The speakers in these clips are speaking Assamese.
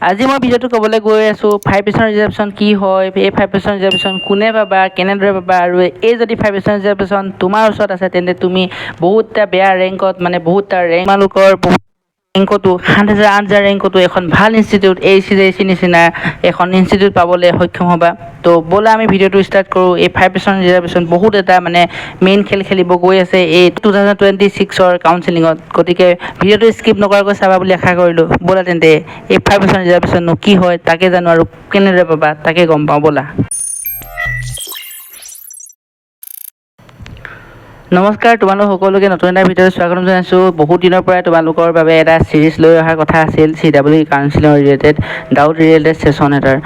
আজি মই ভিডিঅ'টো ক'বলৈ গৈ আছোঁ 5% ৰিজাৰ্ভেশ্যন কি হয়, এই 5% ৰিজাৰ্ভেশ্যন কোনে পাবা, কেনেদৰে পাবা, আৰু এই যদি 5% ৰিজাৰ্ভেশ্যন তোমাৰ ওচৰত আছে তেন্তে তুমি বহুতটা বেয়া ৰেংকত, মানে বহুতটা ৰেংক, তোমালোকৰ বহুত ৰেংকতো 7,000 8,000 ৰেংকতো এখন ভাল ইনষ্টিটিউট এইচি জেইচি নিচিনা এখন ইনষ্টিটিউট পাবলৈ সক্ষম হ'বা। তো ব'লা, আমি ভিডিঅ'টো ষ্টাৰ্ট কৰোঁ। এই 5% ৰিজাৰ্ভেশ্যন বহুত এটা মানে মেইন খেল খেলিব গৈ আছে এই 2026ৰ কাউন্সিলিঙত। গতিকে ভিডিঅ'টো স্কিপ নকৰাকৈ চাবা বুলি আশা কৰিলোঁ। ব'লা তেন্তে, এই 5% ৰিজাৰ্ভেশ্যননো কি হয় তাকে জানো আৰু কেনেদৰে পাবা তাকে গম পাওঁ ব'লা। নমস্কাৰ, তোমালোক সকলোকে নতুন এটা ভিডিঅ'ত স্বাগতম জনাইছোঁ। বহুত দিনৰ পৰাই তোমালোকৰ বাবে এটা ছিৰিজ লৈ অহাৰ কথা আছিল, চিইই কাউন্সিলিঙৰ ৰিলেটেড ডাউট ৰিলেটেড ছেশ্যন এটাৰ।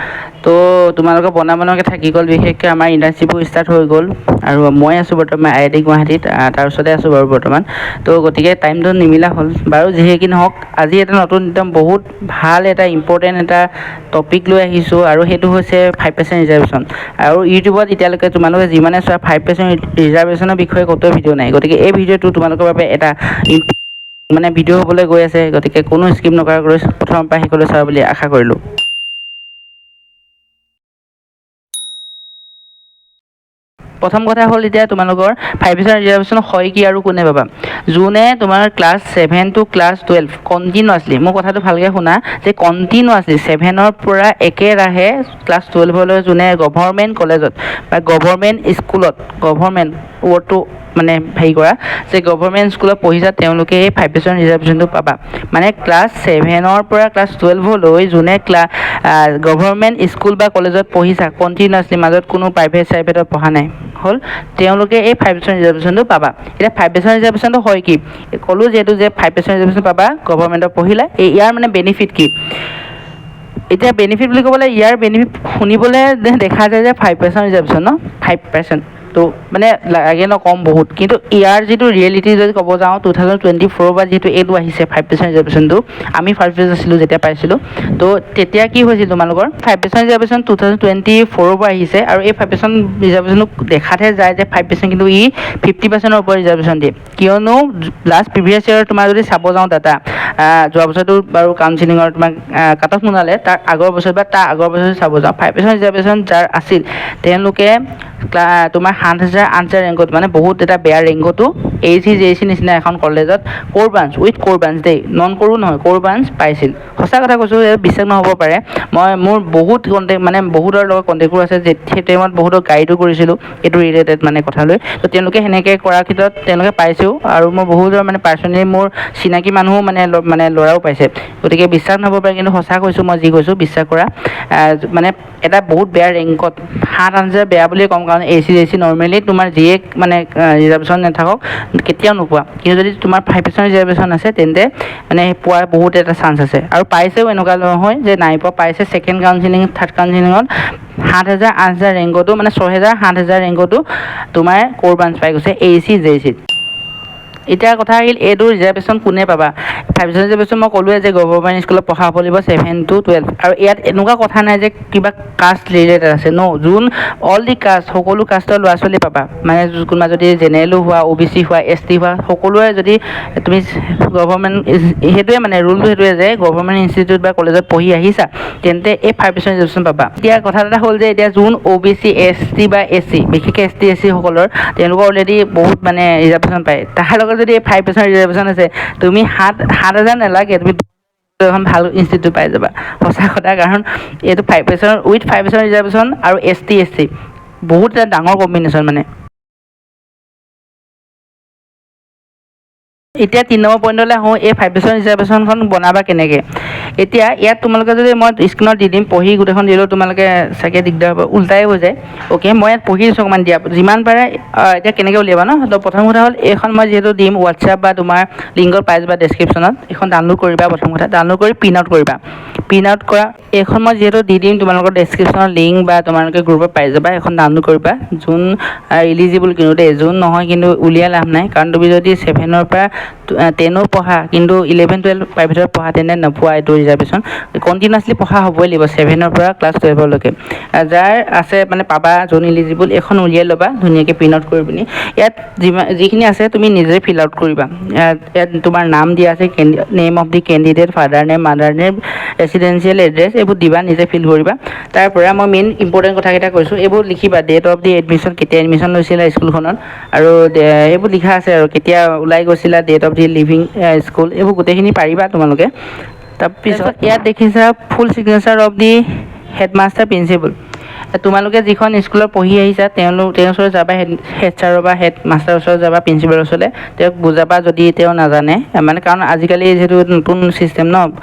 তো তোমালোকৰ বনা বনাকৈ থাকি গ'ল। বিশেষকৈ আমাৰ ইণ্টাৰ্ণশ্বিপো ষ্টাৰ্ট হৈ গ'ল আৰু মই আছোঁ বৰ্তমান আইআইটি গুৱাহাটীত, তাৰ ওচৰতে আছোঁ বাৰু বৰ্তমান। তো গতিকে টাইমটো নিমিলা হ'ল। বাৰু যিহে কি নহওক, আজি এটা নতুন একদম বহুত ভাল এটা ইম্পৰ্টেণ্ট এটা টপিক লৈ আহিছোঁ আৰু সেইটো হৈছে 5% ৰিজাৰ্ভেশ্যন। আৰু ইউটিউবত এতিয়ালৈকে তোমালোকে যিমানে চোৱা, 5% ৰিজাৰ্ভেশ্যনৰ বিষয়ে ক'তো ভিডিঅ' নাই। গতিকে এই ভিডিঅ'টো তোমালোকৰ বাবে এটা মানে ভিডিঅ' হ'বলৈ গৈ আছে। গতিকে কোনো স্কিপ নকৰাকৈ প্ৰথমৰ পৰা শেষলৈ চাব বুলি আশা কৰিলোঁ। প্ৰথম কথা হ'ল, এতিয়া তোমালোকৰ 5% ৰিজাৰ্ভেশ্যন হয় কি আৰু কোনে পাবা? যোনে তোমাৰ class 7 to class 12 continuously, মোৰ কথাটো ভালকৈ শুনা যে কণ্টিনিউৱাছলি ছেভেনৰ পৰা একেৰাহে ক্লাছ 12লৈ যোনে গভৰ্ণমেণ্ট কলেজত বা গভৰ্ণমেণ্ট স্কুলত, গভৰ্ণমেণ্ট ৱৰ্ডটো মানে হেৰি কৰা যে গভৰ্ণমেণ্ট স্কুলত পঢ়িছা, তেওঁলোকে এই 5% ৰিজাৰ্ভেশ্যনটো পাবা। মানে ক্লাছ ছেভেনৰ পৰা ক্লাছ 12লৈ যোনে গভৰ্ণমেণ্ট স্কুল বা কলেজত পঢ়িছা কণ্টিনিউৱাছলি, মাজত কোনো প্ৰাইভেট চাইভেটত পঢ়া নাই হ'ল, তেওঁলোকে এই 5% ৰিজাৰ্ভেশ্যনটো পাবা। এতিয়া 5% ৰিজাৰ্ভেশ্যনটো হয় কি? ক'লোঁ যিহেতু যে 5% ৰিজাৰ্ভেশ্যন পাবা গভৰ্ণমেণ্টত পঢ়িলে। এই ইয়াৰ মানে বেনিফিট কি? এতিয়া বেনিফিট বুলি ক'বলৈ, ইয়াৰ বেনিফিট শুনিবলৈ দেখা যায় যে 5% ৰিজাৰ্ভেশ্যন ন, 5% তো মানে লাগে ন কম বহুত। কিন্তু ইয়াৰ যিটো ৰিয়েলিটি যদি ক'ব যাওঁ, 2024ৰ পৰা যিহেতু এইটো আহিছে 5% ৰিজাৰ্ভেশ্যনটো, আমি ফাৰ্ষ্ট বেচ আছিলোঁ যেতিয়া পাইছিলোঁ। তো তেতিয়া কি হৈছিল? তোমালোকৰ 5% ৰিজাৰ্ভেশ্যন 2024ৰ পৰা আহিছে আৰু এই 5% ৰিজাৰ্ভেশ্যনটো দেখাতহে যায় যে 5%, কিন্তু ই 50%ৰ ওপৰত ৰিজাৰ্ভেশ্যন দিয়ে। কিয়নো লাষ্ট প্ৰিভিয়াছ ইয়েৰ তোমাৰ যদি চাব যাওঁ ডাটা, যোৱা বছৰটো বাৰু কাউন্সিলিঙৰ তোমাক কাট অফ নোলালে, তাৰ আগৰ বছৰ বা তাৰ আগৰ বছৰ চাব যাওঁ, 5% ৰিজাৰ্ভেশ্যন যাৰ আছিল তেওঁলোকে তোমাৰ 7,000 8,000 ৰেংকত, মানে বহুত এটা বেয়া ৰেংকতো এইচি জেইচি নিচিনা এখন কলেজত core branch, with core branch দেই, নন ক'ৰো নহয়, ক'ৰ ব্ৰাঞ্চ পাইছিল। সঁচা কথা কৈছোঁ, বিশ্বাস নহ'ব পাৰে। মই মোৰ বহুত কণ্টেক্ট, মানে বহুতৰ লগত কণ্টেক্টো আছে যে সেই টাইমত বহুতক গাইডো কৰিছিলোঁ এইটো ৰিলেটেড মানে কথা লৈ। তো তেওঁলোকে সেনেকৈ কৰাৰ ক্ষেত্ৰত তেওঁলোকে পাইছেও আৰু মই বহুতৰ মানে পাৰ্চনেলি মোৰ চিনাকি মানুহো মানে মানে ল'ৰাও পাইছে। গতিকে বিশ্বাস নহ'ব পাৰে, কিন্তু সঁচা কৈছোঁ মই যি কৈছোঁ, বিশ্বাস কৰা। মানে এটা বহুত বেয়া ৰেংকত, 7-8 হাজাৰ বেয়া বুলিয়ে ক'ম, কাৰণ এইচি জেইচি নৰ্মেলি তোমাৰ যিয়ে মানে ৰিজাৰ্ভেশ্যন নাথাকক কেতিয়াও নোপোৱা। কিন্তু যদি তোমাৰ 5% ৰিজাৰ্ভেশ্যন আছে, তেন্তে মানে পোৱাৰ বহুত এটা চান্স আছে। আৰু পাইছেও, এনেকুৱা নহয় যে নাই পোৱা, পাইছে। ছেকেণ্ড কাউন্সিলিং, থাৰ্ড কাউন্সিলিঙত 7,000 8,000 ৰেংকতো, মানে 6,000 7,000 ৰেংকতো তোমাৰ ক'ৰ ব্ৰাঞ্চ পাই গৈছে এইচি জেইচিত। এতিয়া কথা আহিল, এইটো ৰিজাৰ্ভেশ্যন কোনে পাবা? 5% ৰিজাৰ্ভেশ্যন মই ক'লোৱে যে গভৰ্ণমেণ্ট স্কুলত পঢ়া হ'ব লাগিব 7 টু 12। আৰু ইয়াত এনেকুৱা কথা নাই যে কিবা কাষ্ট ৰিলেটেড আছে, ন'। যোন অল the caste, সকলো কাষ্টৰ ল'ৰা ছোৱালী পাবা। মানে কোনোবা যদি জেনেৰেলো হোৱা, অ'বিচি হোৱা, এছটি হোৱা, সকলোৱে যদি তুমি গভৰ্ণমেণ্ট, সেইটোৱে মানে ৰুলটো সেইটোৱে যে গভৰ্ণমেণ্ট ইনষ্টিটিউট বা কলেজত পঢ়ি আহিছা, তেন্তে এই 5% ৰিজাৰ্ভেশ্যন পাবা। এতিয়া কথা এটা হ'ল যে এতিয়া যোন অ'বিচি, এছটি বা এছচি, বিশেষকৈ এছটি এছচি সকলৰ, তেওঁলোকৰ অলৰেডি বহুত মানে ৰিজাৰ্ভেশ্যন পায়। তাৰ লগত যদি এই 5% ৰিজাৰ্ভেশ্যন আছে, তুমি 7-7 হাজাৰ নালাগে, তুমি এখন ভাল ইনষ্টিটিউট পাই যাবা। সঁচা কথা, কাৰণ এইটো 5% উইথ 5% ৰিজাৰ্ভেশ্যন আৰু এছটি এছচি বহুত এটা ডাঙৰ কম্বিনেশ্যন মানে। এতিয়া 3 নম্বৰ পইণ্টলৈ আহোঁ, এই 5% ৰিজাৰ্ভেশ্যনখন বনাবা কেনেকৈ? এতিয়া ইয়াত তোমালোকে যদি মই স্ক্ৰীণত দি দিম, পঢ়ি গোটেইখন দিলেও তোমালোকে চাগে দিগদাৰ হ'ব, উল্টাই হৈ যায়। অ'কে, মই ইয়াত পঢ়ি দিছোঁ অকণমান দিয়া যিমান পাৰে। এতিয়া কেনেকৈ উলিয়াবা ন? তো প্ৰথম কথা হ'ল, এইখন মই যিহেতু দিম, হোৱাটছএপ বা তোমাৰ লিংকত পাই যাবা ডেছক্ৰিপশ্যনত। এইখন ডাউনলোড কৰিবা। প্ৰথম কথা, ডাউনলোড কৰি প্ৰিণ্ট আউট কৰিবা। প্ৰিণ্ট আউট কৰা এইখন মই যিহেতু দি দিম তোমালোকৰ ডেছক্ৰিপশ্যনৰ লিংক বা তোমালোকে গ্ৰুপত পাই যাবা। এইখন ডাউনলোড কৰিবা যোন ইলিজিবল কিন্তু দেই, যোন নহয় কিন্তু উলিয়াই লাভ নাই। কাৰণ তুমি যদি ছেভেনৰ পৰা 10ও পঢ়া কিন্তু 11, 12 প্ৰাইভেটত পঢ়া, তেনে নোপোৱা এইটো ৰিজাৰ্ভেশ্যন। কণ্টিনিউৱাছলি পঢ়া হ'বই লাগিব 7ৰ পৰা ক্লাছ 12লৈকে। যাৰ আছে মানে পাবা, যোন ইলিজিবল, এইখন উলিয়াই ল'বা ধুনীয়াকৈ প্ৰিণ্ট আউট কৰি পিনি। ইয়াত যিখিনি আছে তুমি নিজে ফিল আউট কৰিবা। ইয়াত তোমাৰ নাম দিয়া আছে, name of the candidate, father name, mother name, residential address, এইবোৰ দিবা, নিজে ফিল কৰিবা। তাৰ পৰা মই মেইন ইম্পৰ্টেণ্ট কথাকেইটা কৈছোঁ, এইবোৰ লিখিবা। ডেট অফ the admission, কেতিয়া এডমিশ্যন লৈছিলা স্কুলখনত আৰু এইবোৰ লিখা আছে আৰু কেতিয়া ওলাই গৈছিলা, date of the leaving school, এইবোৰ গোটেইখিনি পাৰিবা তোমালোকে। তাৰপিছত ইয়াত দেখিছা full signature of the headmaster, principal। তোমালোকে যিখন স্কুলত পঢ়ি আহিছা, তেওঁৰ ওচৰত যাবা, হেড ছাৰৰ বা হেড মাষ্টাৰৰ ওচৰত যাবা, প্ৰিন্সিপালৰ ওচৰলৈ, তেওঁক বুজাবা যদি তেওঁ নাজানে। মানে কাৰণ আজিকালি যিহেতু নতুন ছিষ্টেম ন,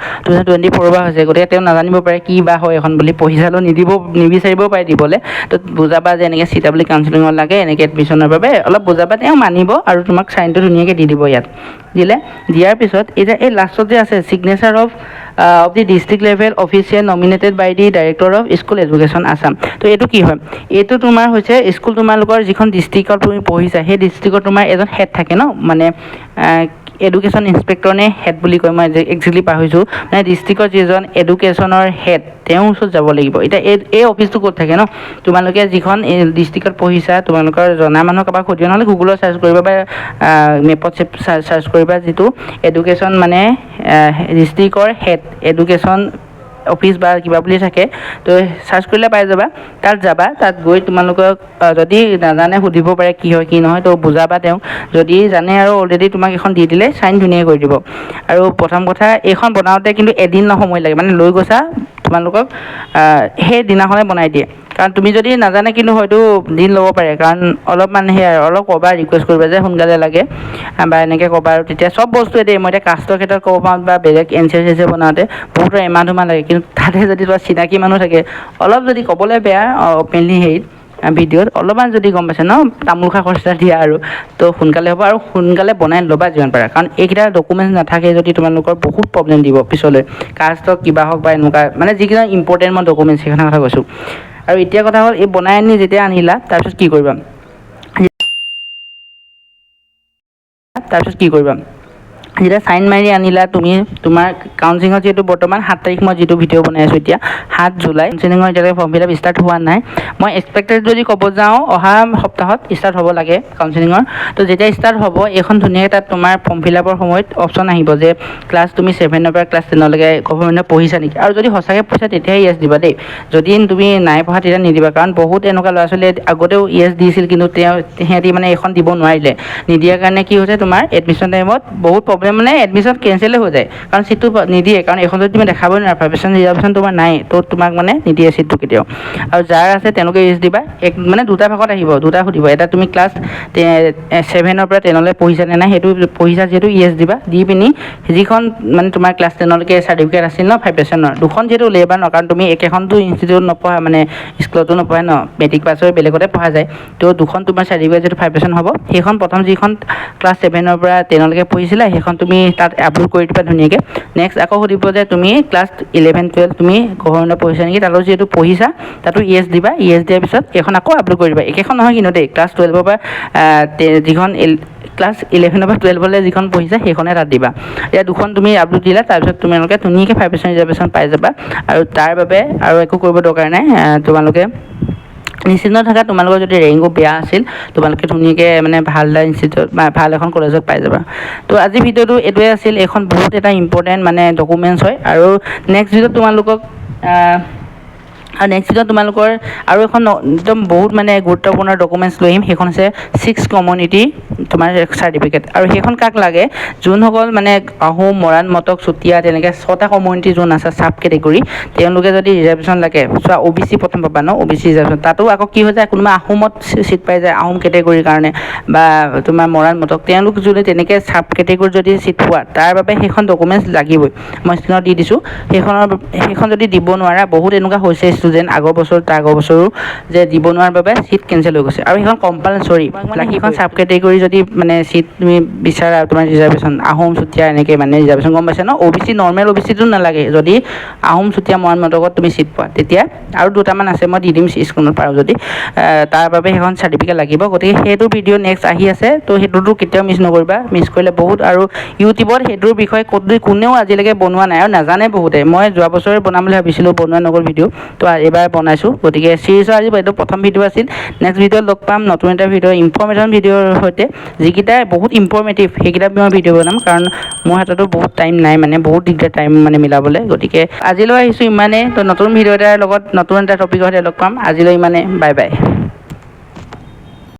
2024ৰ পৰা হৈছে, গতিকে তেওঁ নাজানিব পাৰে কি বা হয় এখন বুলি, পঢ়ি চালেও নিদিব, নিবিচাৰিবও পাৰে দিবলৈ। তো বুজাবা যে এনেকৈ CEE কাউন্সিলিঙত লাগে, এনেকৈ এডমিশ্যনৰ বাবে অলপ বুজাবা, তেওঁ মানিব আৰু তোমাক চাইনটো ধুনীয়াকৈ দি দিব। ইয়াত দিলে, দিয়াৰ পিছত এতিয়া এই লাষ্টত যে আছে signature of the district level official nominated by the Director of School Education, Assam। তো এইটো কি হয়? এইটো তোমাৰ হৈছে স্কুল, তোমালোকৰ যিখন ডিষ্ট্ৰিক্টত তুমি পঢ়িছা, সেই ডিষ্ট্ৰিক্টত তোমাৰ এজন হেড থাকে ন, মানে এডুকেশ্যন ইনস্পেক্টৰ নে হেড বুলি কয়, মই একজেক্টলি পাহৰিছোঁ। মানে ডিষ্ট্ৰিক্টৰ যিজন এডুকেশ্যনৰ হেড, তেওঁৰ ওচৰত যাব লাগিব। এতিয়া এই অফিচটো ক'ত থাকে ন, তোমালোকে যিখন ডিষ্ট্ৰিক্টত পঢ়িছা, তোমালোকৰ জনা মানুহ কাৰোবাক সুধিবা, নহ'লে গুগলত চাৰ্চ কৰিবা বা মেপত চাৰ্চ কৰিবা, যিটো এডুকেশ্যন মানে ডিষ্ট্ৰিক্টৰ হেড এডুকেশ্যন অফিচ বা কিবা বুলি থাকে, তো চাৰ্চ কৰিলে পাই যাবা। তাত যাবা, তাত গৈ তোমালোকক যদি নাজানে সুধিব পাৰে কি হয় কি নহয়, তো বুজাবা তেওঁক। যদি জানে আৰু অলৰেডি তোমাক এখন দি দিলে চাইন ধুনীয়াকৈ কৰি দিব। আৰু প্ৰথম কথা, এইখন বনাওঁতে কিন্তু এদিন সময় লাগে, মানে লৈ গৈছা, তোমালোকক সেই দিনাখনে বনাই দিয়ে। কাৰণ তুমি যদি নাজানে কিন্তু হয়তো দিন ল'ব পাৰে, কাৰণ অলপমান সেয়াই আৰু অলপ ক'বা, ৰিকুৱেষ্ট কৰিবা যে সোনকালে লাগে বা এনেকৈ ক'বা। আৰু তেতিয়া চব বস্তুৱে দেই, মই এতিয়া কাষ্টৰ ক্ষেত্ৰত ক'ব পাৰোঁ বা বেলেগ NC চেন চি বনাওঁতে বহুতৰ এমাহ 2 মাহ লাগে, কিন্তু তাতে যদি তোমাৰ চিনাকি মানুহ থাকে, অলপ যদি ক'বলৈ বেয়া অ'পেনলি হেৰিত ভিডিঅ'ত, অলপমান যদি গম পাইছে ন, তামোল খোৱা খৰচা দিয়া আৰু তো সোনকালে হ'ব। আৰু সোনকালে বনাই ল'বা যিমান পাৰা, কাৰণ এইকেইটা ডকুমেণ্টছ নাথাকে যদি তোমালোকৰ বহুত প্ৰব্লেম দিব পিছলৈ, কাষ্ট হওক, কিবা হওক বা এনেকুৱা মানে যিকেইটা ইম্পৰ্টেণ্ট মই ডকুমেণ্টছ সেইখনৰ কথা কৈছোঁ। আৰু এতিয়া কথা হ'ল, এই বনাই আনি যেতিয়া আনিলা, তাৰপিছত কি কৰিবা? তাৰপিছত কি কৰিবা? যেতিয়া চাইন মাৰি আনিলা তুমি, তোমাৰ কাউন্সিলিঙত যিহেতু বৰ্তমান 7 তাৰিখ, মই যিটো ভিডিঅ' বনাই আছোঁ এতিয়া 7 জুলাই, কাউন্সিলিঙৰ এতিয়ালৈকে ফৰ্ম ফিল আপ ষ্টাৰ্ট হোৱা নাই। মই এক্সপেক্টেড যদি ক'ব যাওঁ, অহা সপ্তাহত ষ্টাৰ্ট হ'ব লাগে কাউন্সিলিঙৰ। তো যেতিয়া ষ্টাৰ্ট হ'ব, এইখন ধুনীয়াকৈ তাত তোমাৰ ফৰ্ম ফিল আপৰ সময়ত অপশ্যন আহিব যে ক্লাছ তুমি 7ৰ পৰা ক্লাছ 10লৈকে গভৰ্ণমেণ্টত পঢ়িছা নেকি। আৰু যদি সঁচাকৈ পঢ়িছা, তেতিয়াহে য়েছ দিবা দেই। যদি তুমি নাই পঢ়া, তেতিয়া নিদিবা। কাৰণ বহুত এনেকুৱা ল'ৰা ছোৱালীয়ে আগতেও য়েছ দিছিল, কিন্তু সিহঁতি মানে এইখন দিব নোৱাৰিলে। নিদিয়াৰ কাৰণে কি হৈছে, তোমাৰ এডমিশ্যন টাইমত বহুত প্ৰব্লেম, মানে এডমিশ্যন কেঞ্চেলেই হৈ যায়, কাৰণ ছিটটো নিদিয়ে। কাৰণ এইখন যদি তুমি দেখাবই নোৱাৰা, 5% ৰিজাৰ্ভেশ্যন তোমাৰ নাই, তো তোমাক মানে নিদিয়ে ছিটটো কেতিয়াও। আৰু যাৰ আছে তেওঁলোকে য়েছ দিবা। এক মানে দুটা ভাগত আহিব, দুটা সুধিব। এটা তুমি ক্লাছ 7ৰ পৰা 10লৈ পঢ়িছা নে নাই, সেইটো পঢ়িছা যিহেতু য়েছ দিবা। দি পিনি যিখন মানে তোমাৰ ক্লাছ 10লৈকে চাৰ্টিফিকেট আছিল ন 5%ৰ, দুখন যিহেতু উলিয়াবা ন, কাৰণ তুমি একেখনটো ইনষ্টিটিউট নপঢ়া, মানে স্কুলতো নপঢ়া ন, মেট্ৰিক পাছ হৈ বেলেগতে পঢ়া যায়। তো দুখন তোমাৰ চাৰ্টিফিকেট যিটো 5% হ'ব, সেইখন প্ৰথম যিখন ক্লাছ 7ৰ পৰা 10লৈকে পঢ়িছিলা, সেইখন তুমি তাত আপলোড কৰি দিবা ধুনীয়াকৈ। নেক্সট আকৌ সুধিব যে তুমি ক্লাছ 11, 12 তুমি গভৰ্ণমেণ্টত পঢ়িছা নেকি, তাতো যিহেতু পঢ়িছা, তাতো য়েছ দিবা। য়েছ দিয়াৰ পিছত এইখন আকৌ আপলোড কৰি দিবা। একেখন নহয় কিন্তু দেই, ক্লাছ 12ৰ পৰা যিখন ক্লাছ 11ৰ পৰা 12লৈ যিখন পঢ়িছা, সেইখনে তাত দিবা। এতিয়া দুখন তুমি আপলোড দিলা, তাৰপিছত তোমালোকে ধুনীয়াকৈ 5% ৰিজাৰ্ভেশ্যন পাই যাবা। আৰু তাৰ বাবে আৰু একো কৰিব দৰকাৰ নাই। তোমালোকে নিশ্চিন্ত থাকা, তোমালোকৰ যদি ৰেংকো বেয়া আছিল, তোমালোকে ধুনীয়াকৈ মানে ভাল এটা ইনষ্টিটিউট বা ভাল এখন কলেজত পাই যাবা। তো আজি ভিডিঅ'টো এইটোৱে আছিল। এইখন বহুত এটা ইম্পৰ্টেণ্ট মানে ডকুমেণ্টছ হয়। আৰু নেক্সট ভিডিঅ'ত তোমালোকৰ আৰু এখন একদম বহুত মানে গুৰুত্বপূৰ্ণ ডকুমেণ্টছ লৈ আহিম। সেইখন হৈছে ছিক্স কমিউনিটি তোমাৰ চাৰ্টিফিকেট। আৰু সেইখন কাক লাগে? যোনসকল মানে আহোম, মৰাণ, মটক, চুতীয়া, তেনেকৈ ছটা কমিউনিটি যোন আছে ছাব কেটেগৰী, তেওঁলোকে যদি ৰিজাৰ্ভেশ্যন লাগে, চোৱা অ' বি চি প্ৰথম পাবা ন, অ' বি চি ৰিজাৰ্ভেশ্যন। তাতো আকৌ কি হৈ যায়, কোনোবা আহোমত ছিট পাই যায় আহোম কেটেগৰীৰ কাৰণে বা তোমাৰ মৰাণ, মটক, তেওঁলোক যদি তেনেকৈ ছাব কেটেগৰীত যদি ছিট পোৱা, তাৰ বাবে সেইখন ডকুমেণ্টছ লাগিবই। মই স্ক্ৰীণত দি দিছোঁ। সেইখন যদি দিব নোৱাৰা, বহুত এনেকুৱা হৈছে ষ্টুডেণ্ট আগৰ বছৰ, তাৰ আগৰ বছৰো যে দিব নোৱাৰাৰ বাবে ছিট কেঞ্চেল হৈ গৈছে। আৰু সেইখন কম্পালচৰি মানে সেইখন ছাব কেটেগৰী যদি যদি মানে ছিট তুমি বিচাৰা, তোমাৰ ৰিজাৰ্ভেশ্যন আহোম, চুতীয়া এনেকৈ মানে ৰিজাৰ্ভেশ্যন, গম পাইছা ন? অ' বি চি, নৰ্মেল অ' বি চিটো নালাগে। যদি আহোম, চুতীয়া, মৰাণ, মটকত তুমি ছিট পোৱা, তেতিয়া আৰু দুটামান আছে, মই দি দিম স্ক্ৰীণত পাৰোঁ যদি, তাৰ বাবে সেইখন চাৰ্টিফিকেট লাগিব। গতিকে সেইটো ভিডিঅ' নেক্সট আহি আছে। তো সেইটোতো কেতিয়াও মিছ নকৰিবা। মিছ কৰিলে বহুত। আৰু ইউটিউবত সেইটোৰ বিষয়ে ক'তো কোনেও আজিলৈকে বনোৱা নাই আৰু নাজানে বহুতে। মই যোৱা বছৰে বনাম বুলি ভাবিছিলোঁ, বনোৱা নগ'ল ভিডিঅ'। তো এইবাৰ বনাইছোঁ। গতিকে চিৰিজৰ আজি এইটো প্ৰথম ভিডিঅ' আছিল। নেক্সট ভিডিঅ'ত লগ পাম নতুন এটা ভিডিঅ', ইনফৰ্মেশ্যন ভিডিঅ'ৰ সৈতে। যিকেইটা বহুত ইনফৰ্মেটিভ, সেইকেইটা মই ভিডিঅ' বনাম, কাৰণ মোৰ হাততো বহুত টাইম নাই, মানে বহুত দিগদাৰ টাইম মানে মিলাবলৈ। গতিকে আজিলৈ আহিছোঁ ইমানেই। তো নতুন ভিডিঅ' এটাৰ লগত, নতুন এটা টপিকৰ সৈতে লগ পাম। আজিলৈ ইমানেই, বাই বাই।